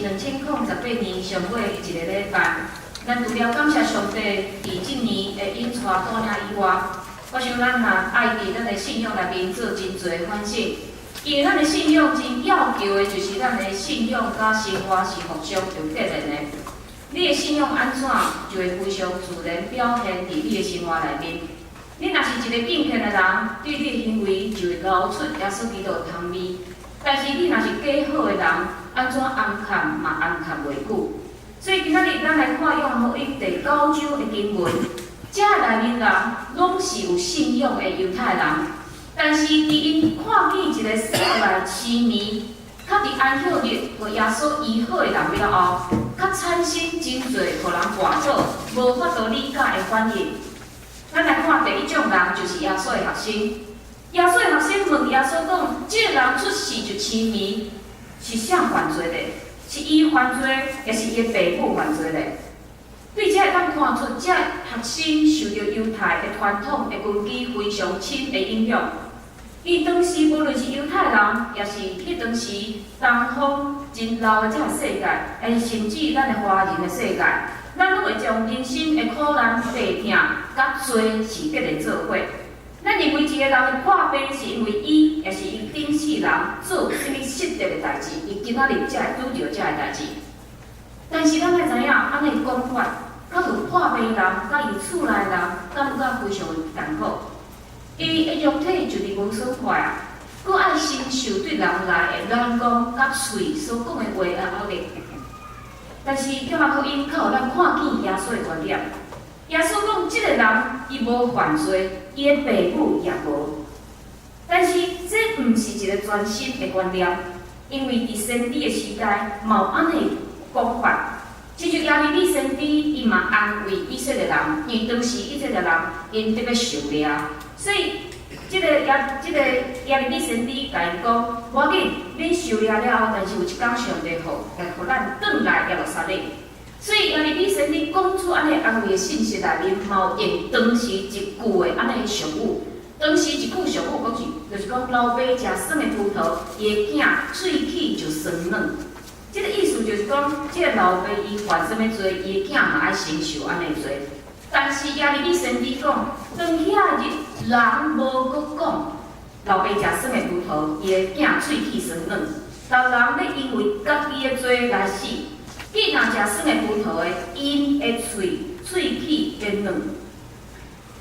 是2018年上尾一个禮拜。咱除了感謝上帝佇這年的引帶帶領以外，我想咱嘛愛佇咱的信仰內面做真濟反省。因為咱的信仰真要求的，就是咱的信仰佮生活是互相有結連的。你的信仰按怎，就會非常自然表現佇你的生活內面。你若是一个敬虔的人，對你的行為就會流出耶穌基督的香味。但是你若是假好的人，按怎掩藏嘛掩藏袂久。所以今仔日咱來看約翰福音第九章的經文，這內面人攏是有信仰的猶太人，但是佇𪜶看見一個生落來癡盲，較佇安息日予耶穌醫好的人了後，較產生真濟予人跋倒、無法度理解的反應。咱來看第一種人，就是耶穌的學生。耶穌的學生問耶穌講：這個人出世就癡盲，是誰犯罪的？是伊犯罪，抑是伊的父母犯罪咧？對這會當看出，這學生受著猶太的傳統的根基非常深的影響。伊當時無論是猶太人，抑是彼當時東方真老的這個世界，抑是甚至咱的華人的世界，咱攏會將人生的苦難、病痛佮罪是結連做伙。咱認為一個人的破病是因為伊，抑是伊頂世人做啥物失德的代誌，伊今仔日才會拄著這个代誌。但是咱愛知影，按呢講法，敢有破病人，佮伊厝內人，感覺非常艱苦。伊的肉體就佇無爽快啊，閣愛承受對人來的眼光佮喙所講的話的壓力。但是約翰福音較予咱看見耶穌的觀點。耶穌講，這個人伊無犯罪，伊的父母也無。但是這毋是一個全新的觀念，因為佇先知的時代，嘛有按呢講法。親像耶利米先知，伊嘛安慰以色列人，因為當時以色列人𪜶特別受掠，所以這個耶利米先知共𪜶講：無要緊，恁受掠了後，但是有一工上帝予來予咱轉來耶路撒冷。所以耶利米先知講出按呢安慰的信息內面，嘛有用當時一句的按呢俗語。當時一句俗語講是，就是講老爸食酸的葡萄，伊的囝喙齒就酸軟。這個意思就是講，這個老爸伊犯啥物罪，伊的囝嘛愛承受按呢罪。但是耶利米先知講，當遐日人無閣講老爸食酸的葡萄，伊的囝喙齒酸軟。逐人欲因為家己的罪來死。囝若食酸的葡萄的，𪜶的喙齒變軟。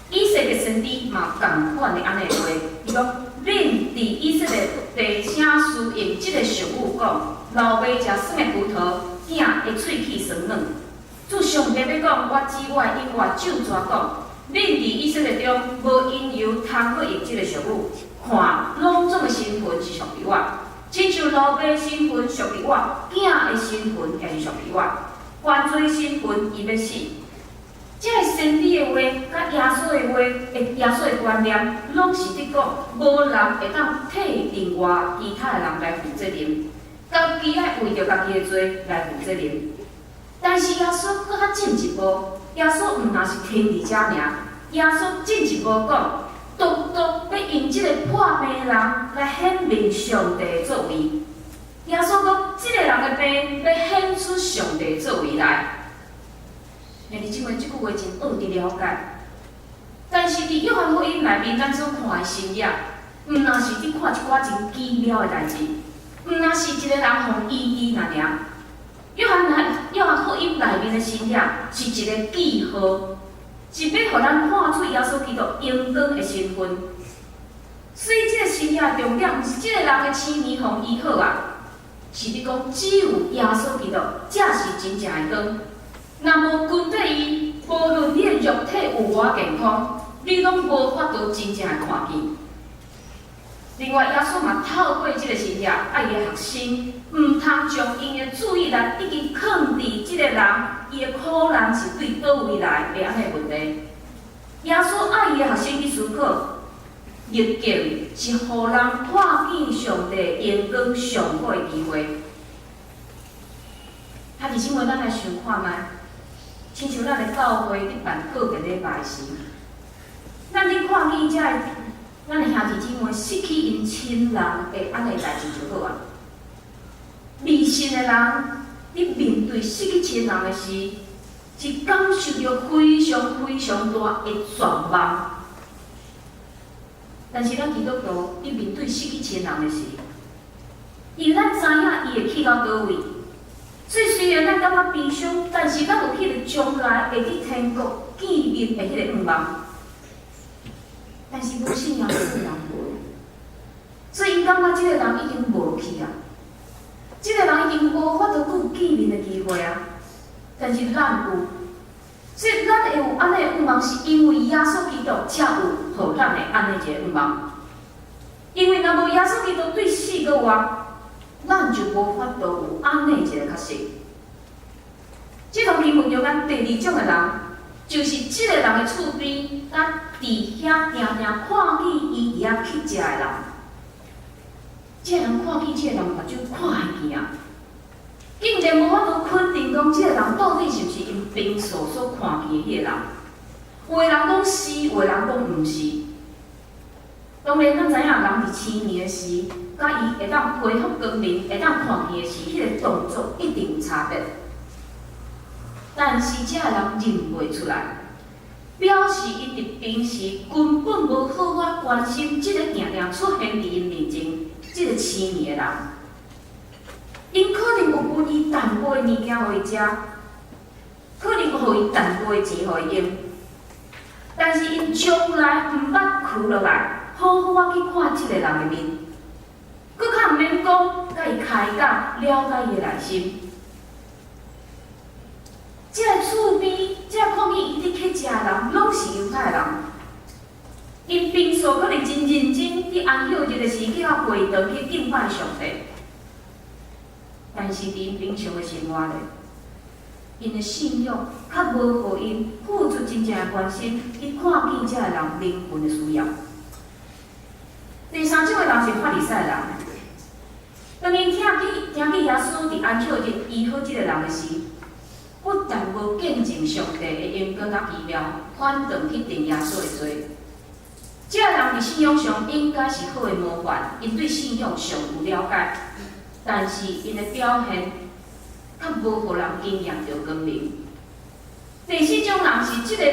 以西結先知嘛仝款的按呢話，伊講：恁佇以色列地請使用這個俗語講，老爸食酸的葡萄，囝的喙齒酸軟。主上帝欲講，我指我的永活咒詛講，恁佇以色列中無緣由通閣用這個俗語，看攏總的身份是屬於我。親像老爸身份屬於我，囝的身份也是屬於我。犯罪身份伊欲死。這个先知的話，佮耶穌的話，耶穌的觀念，攏是佇講，無人會當替另外其他的人來負責任，家己愛為著家己的罪來負責任。但是耶穌閣較進一步，耶穌毋若是停佇遮爾，耶穌進一步講，獨獨欲用這個破病人來顯明上帝的作為。耶穌講，這個人的病欲顯出上帝的作為來。兄弟姊妹，這句話真奧佇了解。但是佇約翰福音內面，咱所看的神跡，毋若是佇看一寡真奇妙的代誌，毋若是一個人予醫治爾爾。約翰福音內面的神跡是一個記號，是欲予咱看出耶穌基督榮光的身份。所以，這個神跡的重點，毋是這個人的癡盲予醫好啊，是佇講只有耶穌基督才是真正的光。若無跟綴伊，無論你的肉體有偌健康，你攏無法度真正的看見。另外，耶穌嘛透過這個神跡，愛伊的學生毋通將𪜶的注意力一直囥佇這個人伊的苦難是對佗位來的按呢問題。耶穌愛伊的學生去思考，逆境是予人看見上帝榮光上好的機會。兄弟姊妹，咱來想看覓，親像咱的教會佇辦告別禮拜時，咱佇看見這个咱的兄弟姊妹失去𪜶親人的按呢代誌就好啊。未信的人佇伫面對失去親人的時，是感受著非常非常大的絕望。但是咱基督徒佇面對失去親人的時，因為咱知影伊會去到佗位，所以雖然咱感覺悲傷，但是咱有彼個將來會佇天國見面的彼個願望。但是無信耶穌的人無，所以𪜶感覺這個人已經無去啊，這個人已經無法度閣有見面的機會啊。但是咱有，所以咱會有按呢的願望，是因為耶穌基督才有予咱的按呢一個願望。因為若無耶穌基督對死閣活，咱就無法度有按呢一個確信。這段經文中間第二種的人，就是這個人的厝邊，佮佇遐定定看見伊佇遐乞食的人。這個人看見這個人目睭看會見啊，竟然無法度肯定講這個人到底是毋是𪜶平素所看見的彼個人。有的人講是，有的人講毋是。當然，咱知影人佇癡迷的時，佮伊會當恢復光明，會當看見的時，彼個動作一定有差別。但是這個人認袂出來，表示𪜶佇平時根本無好好關心這個定定出現佇𪜶面前這個癡迷的人。𪜶可能有分伊淡薄的物件予伊食，可能有予伊淡薄的錢予伊用，但是𪜶從來毋捌囥落來，好好仔去看這個人的面，閣較毋免講，佮伊開講，了解伊的內心。這個厝邊，這個看見伊佇乞食的人，攏是猶太人。𪜶平素可能真認真，佇安息日的時去到會堂去敬拜上帝。但是佇𪜶平常的生活咧，𪜶的信仰較無予𪜶付出真正的關心，去看見這個人靈魂的需要。第三種的人是法利賽人，當𪜶聽見耶穌佇安息日醫好這個人的時，不但無見證上帝的榮光佮奇妙，反轉去定耶穌的罪。這個人佇信仰上應該是好的模範，𪜶對信仰上有了解，但是𪜶的表現較無予人驚豔著光明。第四種人是這個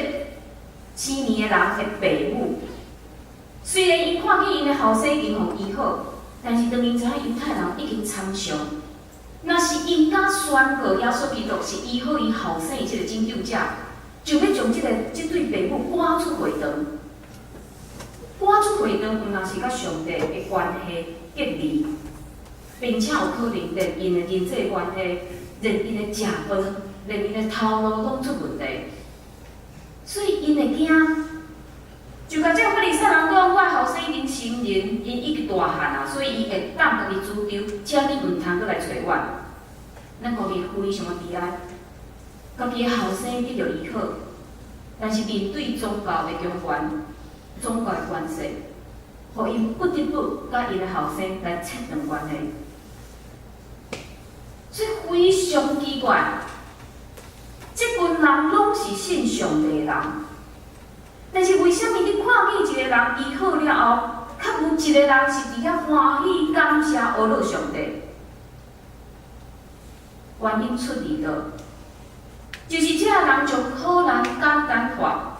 癡迷的人的爸母，雖然𪜶看見𪜶的後生已經予醫好，但是當𪜶知影猶太人已經參詳，若是𪜶敢宣告耶穌基督是醫好伊後生的這個拯救者，就欲將這對爸母趕出會堂。趕出會堂，毋但是佮上帝的關係隔離，並且有可能連𪜶的人際關係、連𪜶的食飯、連𪜶的頭路攏出問題。所以𪜶會驚，就共這個法利賽人講，我的後生已經成人，𪜶已經大漢啊，所以伊會當家己主張，請你毋通閣來揣阮。咱家己非常的悲哀，家己的後生得著醫好，但是面對宗教的強權、宗教的關係，予𪜶不得不佮𪜶的後生來切斷關係。所以非常奇怪，這群人攏是信上帝的人，但是為啥物你看見一個人醫好了後，較無一個人是佇遐歡喜感謝阿樂上帝？原因出佇佗？就是這個人將苦難簡單化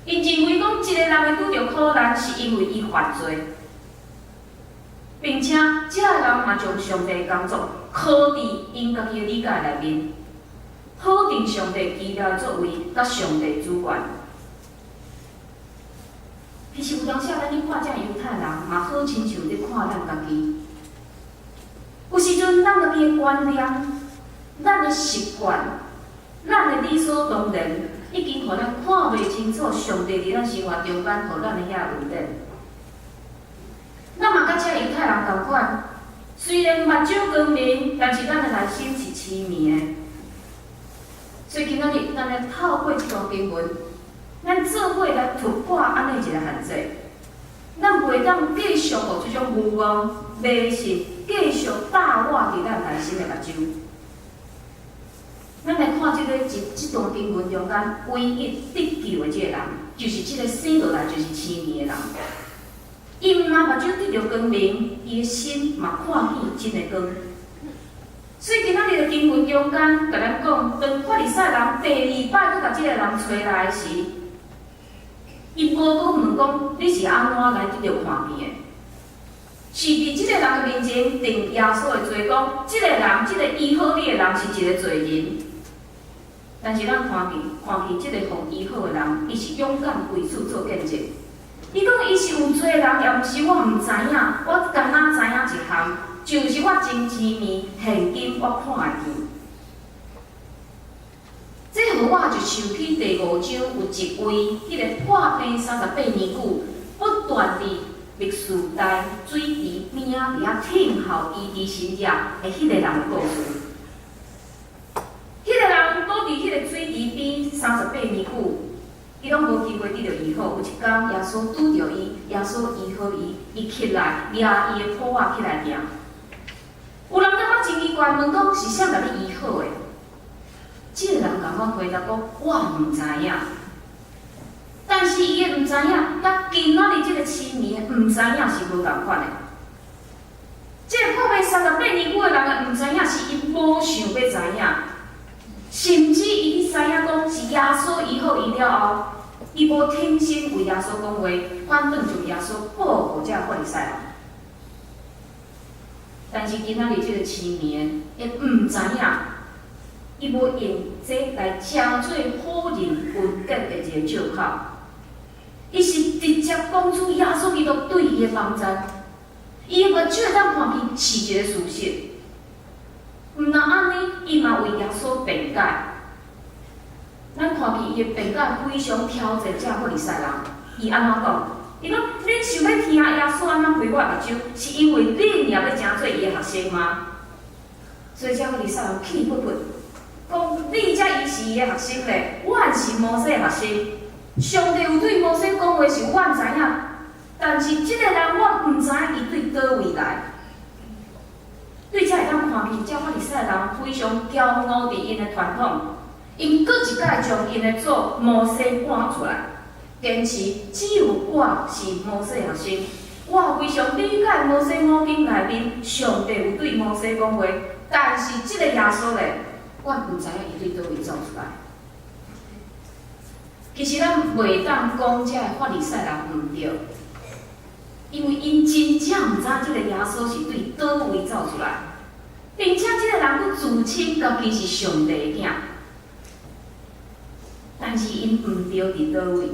，𪜶認為講一個人會拄著苦難，是因為伊犯罪，並且這個人嘛將上帝的工作箍佇𪜶家己的理解內面，否定上帝奇妙的作為，佮上帝主權。其實有當時咱咧看這猶太人，嘛好親像咧看咱家己。有時陣咱家己的觀念、咱的習慣、咱的理所當然，已經予咱看袂清楚上帝佇咱生活中間予咱的遐恩典。咱嘛佮這猶太人仝款，雖然目睭光明，但是咱的內心是癡迷的。所以今仔日，咱來透過這段經文，咱做伙來突破按呢一個限制。咱袂當繼續予這種愚妄迷信繼續大倚佇咱內心的目睭。咱來看這段經文中間唯一得救的這個人，就是這個生落來就是癡迷的人。伊毋但目睭得著光明，伊的心嘛看見真的光。所以今仔日的經文中間，共咱講，當法利賽人第二擺閣共這个人揣來時，伊無閣問講你是按怎來得著看見的？是佇這个人的面前定耶穌的罪，講這个人，這个醫好你的人是一个罪人。但是咱看見，看見這个予醫好的人，伊是勇敢為主做見證。伊講伊是有罪的人，抑毋是我毋知影，我敢若知影一項，就是我真癡迷，現今我看會見。這予我就想起第五章有一位，彼个破病38年久，不斷佇畢士大水池邊仔佇遐聽候醫治神跡的彼个人的故事。彼个人倒佇彼个水池邊三十八年久，伊攏無機會得著醫好。有一工，耶穌拄著伊，耶穌醫好伊，伊起來掠伊的鋪仔起來行。有人感覺真奇怪，問講是啥共你醫好的？這个人共阮回答講：我毋知影。但是伊的毋知影，佮今仔日這个癡迷的毋知影是無仝款的。這个破病三十八年久的人的毋知影，是伊無想欲知影，甚至伊去知影講是耶穌醫好伊了後，伊無挺身為耶穌講話，反轉將耶穌報予這法利賽人。但是今仔日這个癡迷的，伊毋知影，伊無用這來成做否認恩典的一個借口。伊是直接講出耶穌基督對伊的幫贊，伊的目睭會當看見是一個事實。毋但按呢，伊嘛為耶穌辯解。咱看見伊的辯解非常挑戰這法利賽人。伊按怎講？伊講：恁想欲聽耶穌按怎開我目睭，是因為恁也欲成做伊的學生嗎？所以這法利賽人氣噗噗，講你才伊是伊的學生咧，阮是摩西的學生。上帝有對摩西講話是阮知影，但是這个人我毋知影伊對佗位來。對這會當看見，這法利賽人非常驕傲佇𪜶的傳統，𪜶閣一擺將𪜶的祖摩西搬出來，堅持只有我是摩西學生。我非常理解摩西五經內面上帝有對摩西講話，但是這个耶穌咧，我毋知影伊對佗位走出來。其實咱袂當講這个法利賽人毋對，因為𪜶真正毋知這个耶穌是對佗位走出來，並且這個人閣自稱家己是上帝的囝，但是𪜶毋對佇佗位？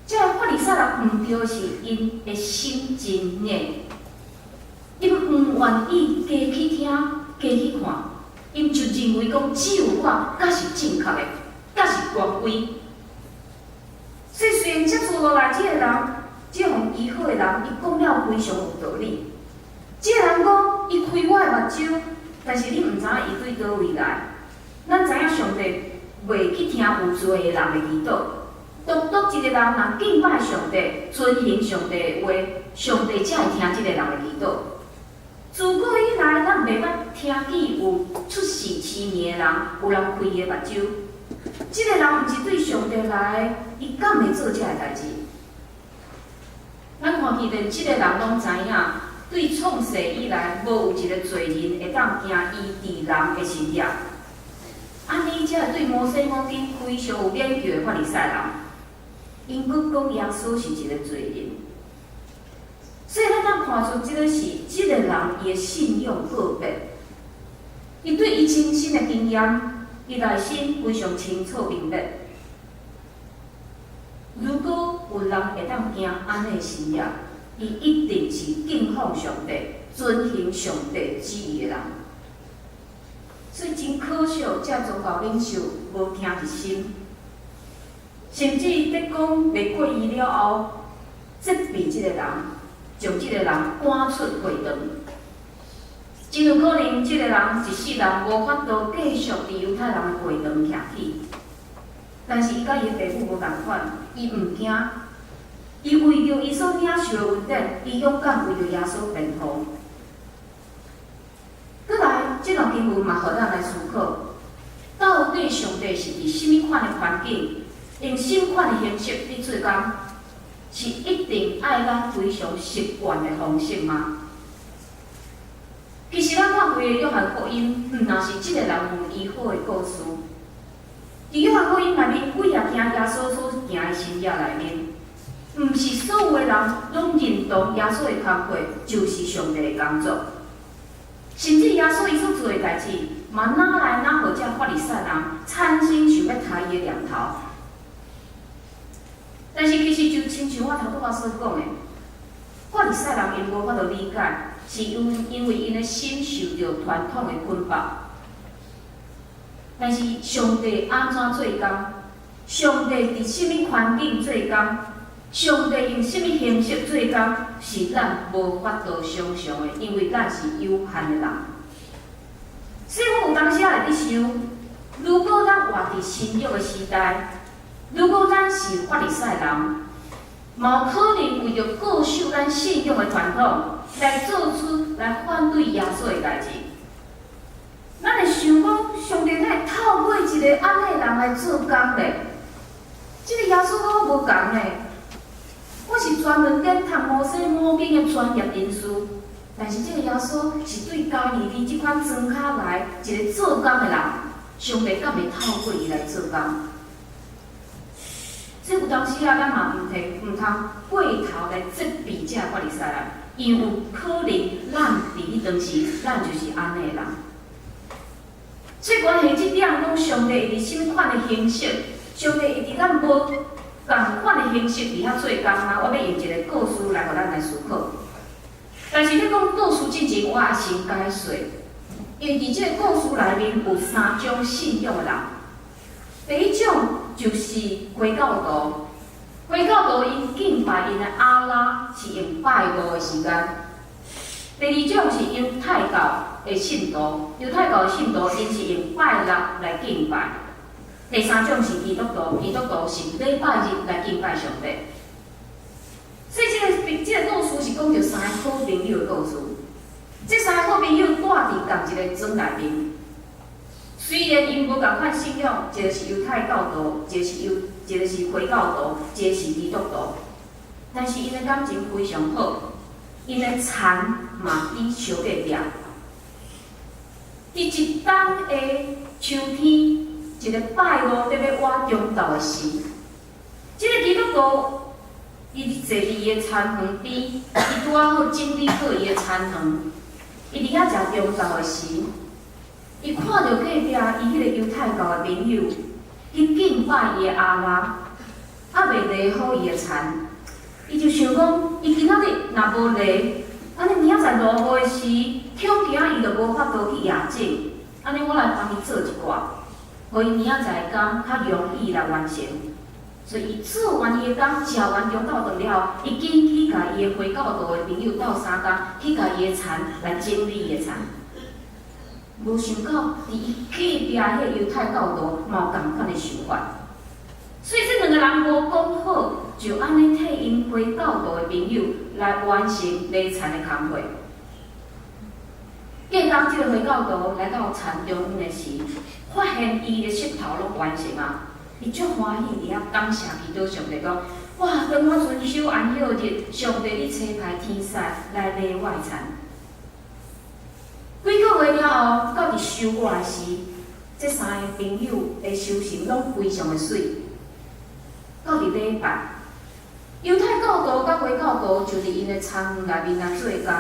這个法利賽人毋對是𪜶的心真硬，𪜶毋願意加去聽、加去看，𪜶就認為講只有我才是正確的，才是權威。所以雖然接續落來，這个人，這个予醫好的人，伊講了非常有道理。這个人講，伊開我的目睭，但是你毋知影伊對佗位來。咱知影上帝袂去聽有罪的人的祈禱，獨獨一個人若敬拜上帝、遵行上帝的話，上帝才會聽這個人的祈禱。自古以來，咱袂捌聽見有出世癡迷的人，有人開伊的目睭。這個人毋是對上帝來，伊敢會做這个代誌？咱看見連這個人攏知影，對創世以來，無有一個罪人會當行醫治人的神跡。按呢，才會對摩西五經非常有研究的法利賽人，𪜶閣講耶穌是一個罪人。所以咱當看出，這個是這個人伊的信仰個別，伊對伊親身的經驗，伊內心非常清楚明白。如果有人會當行按呢的神跡，伊一定是敬奉上帝、遵行上帝旨意的人。所以真可惜，這宗教領袖無聽入心，甚至咧講袂過伊了後，責備這個人，將這個人趕出會堂。真有可能，這個人一世人無法度繼續佇猶太人的會堂徛起。但是伊佮伊的父母無仝款，伊毋驚，伊為著伊所領受的恩典，伊勇敢為著耶穌辯護。閣來，這段經文嘛，予咱來思考，到底上帝是佇啥物款的環境，用啥物款的形式佇做工，是一定愛咱非常習慣的方式嗎？其實咱看規个約翰福音，毋若是這个人有醫好的故事。佇約翰福音內面，幾若件耶穌所行的神跡內面，毋是所有的人攏認同耶穌的工課就是上帝的工作。甚至耶穌伊所做的代誌，嘛哪來哪予這法利賽人產生想欲刣伊的念頭。但是其實就親像我頭拄仔所講的，法利賽人𪜶無法度理解，是因為𪜶的心受著傳統的捆綁。但是上帝按怎做工？上帝佇啥物環境做工？上帝用啥物形式做工？是咱無法度想像的，因為咱是有限的人。所以我有當時仔會佇想，如果咱活佇新約的時代，如果咱是法利賽人，嘛有可能為著固守咱信仰的傳統，來做出來反對耶穌的代誌。咱會想講，上帝哪會透過一个按呢人來做工咧？這个耶穌佮我無仝咧。我是專門研讀摩西五經的專業人士，但是這个耶穌是對加利利這款莊跤來一个做工的人，上帝敢會透過伊來做工？所以有當時啊，咱嘛毋通過頭來責備這法利賽人，因為有可能咱佇彼當時，咱就是按呢的人。所以關係這點，講上帝會佇啥物款的形式，上帝會佇咱無仝款的形式佇遐做工嗎？我欲用一个故事來予咱來思考。但是咧講故事之前，我愛先解說，因為佇這个故事內面有三種信仰的人。第一種就是回教徒，回教徒𪜶敬拜𪜶的阿拉是用拜五的時間。第二種是猶太教的信徒，猶太教的信徒𪜶是用拜六來敬拜。第三種是基督徒，基督徒是禮拜日來敬拜上帝。所以這个故事是講著三个好朋友的故事。這三个好朋友蹛佇仝一个庄內面，雖然𪜶無仝款信仰，一个是猶太教徒，一个是回教徒，一個是基督徒，但是𪜶的感情非常好，𪜶的田嘛佇相隔壁。佇一冬的秋天，一个拜五欲咧倚中晝的時，這个基督徒伊坐佇伊的田園邊，伊拄仔好整理好伊的田園，伊佇遐食中晝的時，伊看著隔壁伊彼個猶太教的朋友去敬拜伊的阿拉，猶未犁好伊的田，伊就想講，伊今仔日若無犁，按呢明仔載落雨的時，恐驚伊就無法度去野種。按呢我來幫伊做一寡，予伊明仔載的工較容易來完成。所以伊做完伊的工，食完中晝頓了後，伊緊去共伊的回教徒的朋友鬥相共，去共伊的田來整理伊的田。無想到，佇伊隔壁彼個猶太教徒嘛有仝款的想法，所以這兩个人無講好，就按呢替𪜶回教徒的朋友來完成犁田的工課。隔工，這个回教徒來到田中央的時，發現伊的穡頭攏完成啊，伊足歡喜，佇遐感謝祈禱上帝講：哇，當我遵守安息日，上帝你差派天使來犁我的田。幾個月了後，到佇收割的時，這三个朋友的收成攏非常的媠。到佇禮拜，猶太教徒佮回教徒就佇𪜶的田園內面來做工，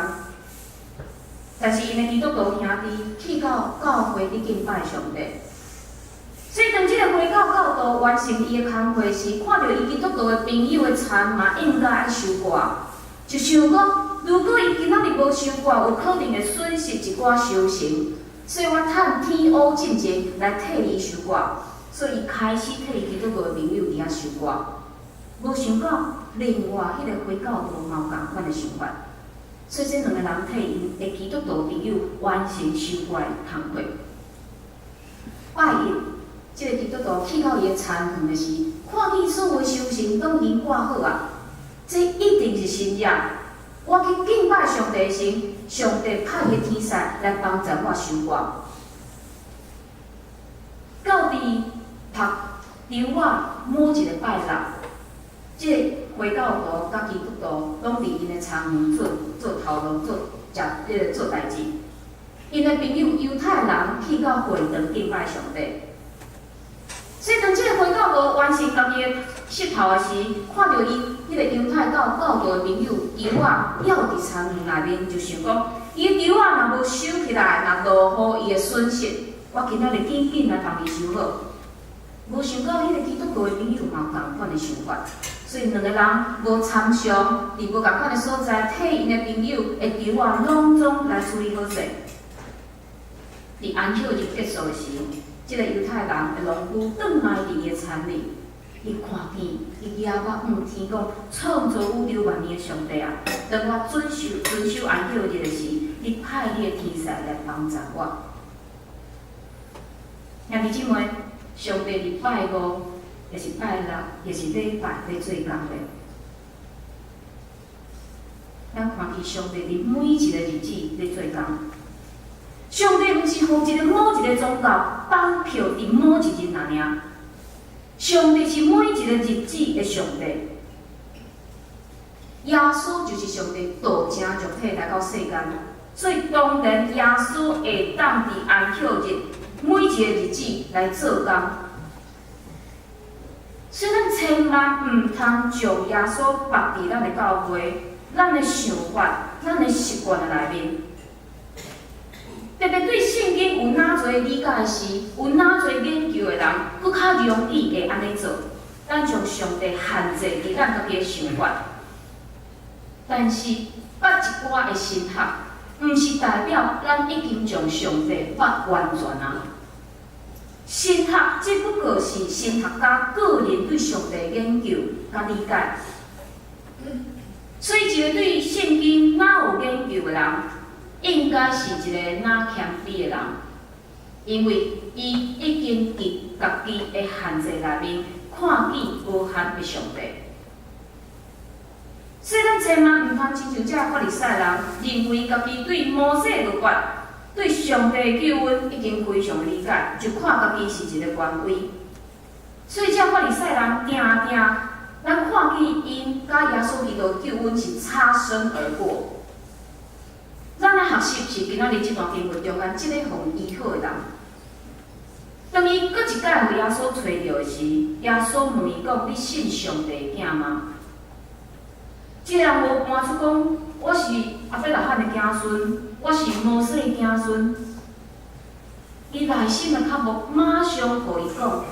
但是𪜶的基督徒兄弟去到教會佇敬拜上帝。所以當這个回教教徒完成伊的工課時，看著伊基督徒的朋友的田嘛應該愛收割，就想講，如果伊今仔日無收割，有可能會損失一寡收成，所以我趁天烏進前來替伊收割。所以伊開始替伊基督徒的朋友佇遐收割。無想到，另外彼个回教徒嘛有仝款的想法，所以這兩个人替𪜶的基督徒朋友完成收割的工課。拜一，這个基督徒去到伊的田園的時，看見所有收成攏已經割好啊，這一定是神跡。我去敬拜上帝時，上帝派伊的天使來幫助我收割。到佇曝日仔某一个拜六，這个回教徒佮基督徒攏佇𪜶的田園做做頭路做食彼个做代誌。𪜶的朋友猶太人去到會堂敬拜上帝。所以當這個回教無完成家己的穡頭的時，看著伊彼個猶太教教徒的朋友球仔猶佇田園內面，就想講，伊的球仔若無收起來，若落雨伊會損失，我今仔日緊緊來幫伊收好。無想到彼個基督徒的朋友嘛有仝款的想法，所以兩個人無參詳，佇無仝款的所在，替𪜶的朋友的球仔攏總來處理好勢。佇安息日結束的時，這個猶太人的農夫轉來佇伊的田裡，伊看見，伊舉目向天講：創造宇宙萬物的上帝啊！當我遵守安息日的時，你派你的天使來幫助我。兄弟姊妹，上帝佇拜五，抑是拜六，抑是禮拜咧做工咧。咱看見上帝佇每一個日子咧做工。上帝毋是予一個某一個宗教綁票佇某一日爾爾，上帝是每一個日子的上帝。耶穌就是上帝道成肉體來到世間，所以當然耶穌會當佇安息日每一個日子來做工。所以咱千萬毋通將耶穌縛佇咱的教會、咱的想法、咱的習慣的內面。特別對聖經有哪濟理解時，有哪濟研究的人，閣較容易會按呢做。咱將上帝限制佇咱家己的想法，但是捌一寡的神學，毋是代表咱已經將上帝捌完全啊。神學只不過是神學家個人對上帝的研究佮理解。所以，一個對聖經若有研究的人，應該是一個若謙卑的人，因為伊已經佇家己的限制內面看見無限的上帝。所以，咱千萬毋通親像這法利賽人，認為家己對摩西律法、對上帝的救恩已經非常理解，就看家己是一個權威。所以，這法利賽人定定，咱看見𪜶佮耶穌基督救恩是擦身而過。咱來學習是今仔日這段經文中間，這個予醫好的人。當伊閣一擺予耶穌揣著的時，耶穌問伊講：你信上帝的囝嗎？這個人無搬出講，我是亞伯拉罕的子孫，我是摩西的子孫。伊內心的渴慕，馬上予伊講：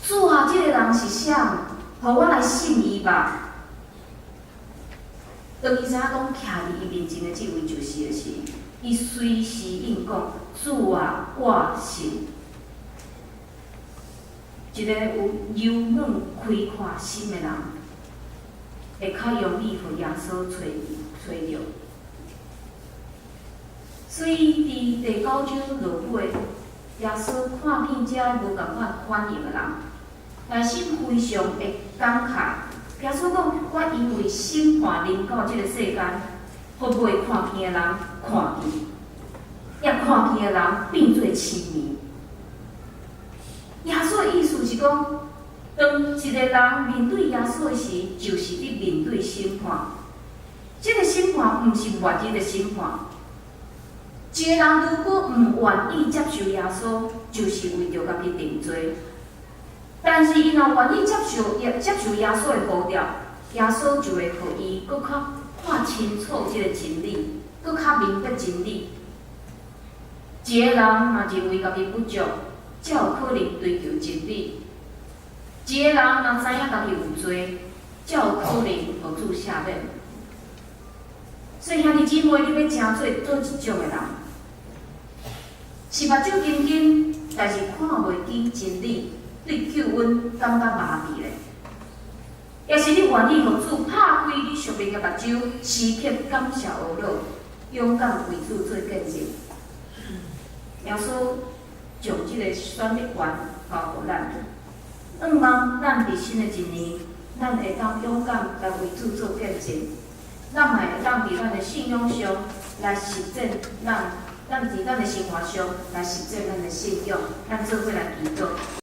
主啊，這個人是誰？予我來信伊吧。當伊知影講徛佇伊面前的這位就是的時，伊隨時應講：主啊，我信。一個有柔軟開闊心的人，會較容易予耶穌揣著。所以佇第九章落尾，耶穌看見這無仝款反應的人，內心非常的感慨。耶穌講：我因為審判臨到這個世間，予未看見的人看見，也看見的人變做痴迷。耶穌的意思是講，當一個人面對耶穌的時，就是佇面對審判。這個審判毋是末日的審判。一個人如果毋願意接受耶穌，就是為著家己定罪。但是，伊若願意接受耶穌的呼召，耶穌就會予伊閣較看清楚這個真理，閣較明白真理。一個人若認為家己不足，才有可能追求真理；一個人若知影家己有罪，才有可能予主赦免。所以，兄弟姊妹，你欲成做佗一種的人？是目睭金金，但是看袂見真理，對救恩感覺麻痹咧？抑是你願意予主拍開你屬靈的目睭，時刻感謝阿樂，勇敢為主做見證？耶穌將這個選擇權交予咱，願望咱佇新的一年，咱會當勇敢來為主做見證。咱嘛會當佇咱的信仰上來實踐咱，咱佇咱的生活上來實踐咱的信仰。咱做伙來祈禱。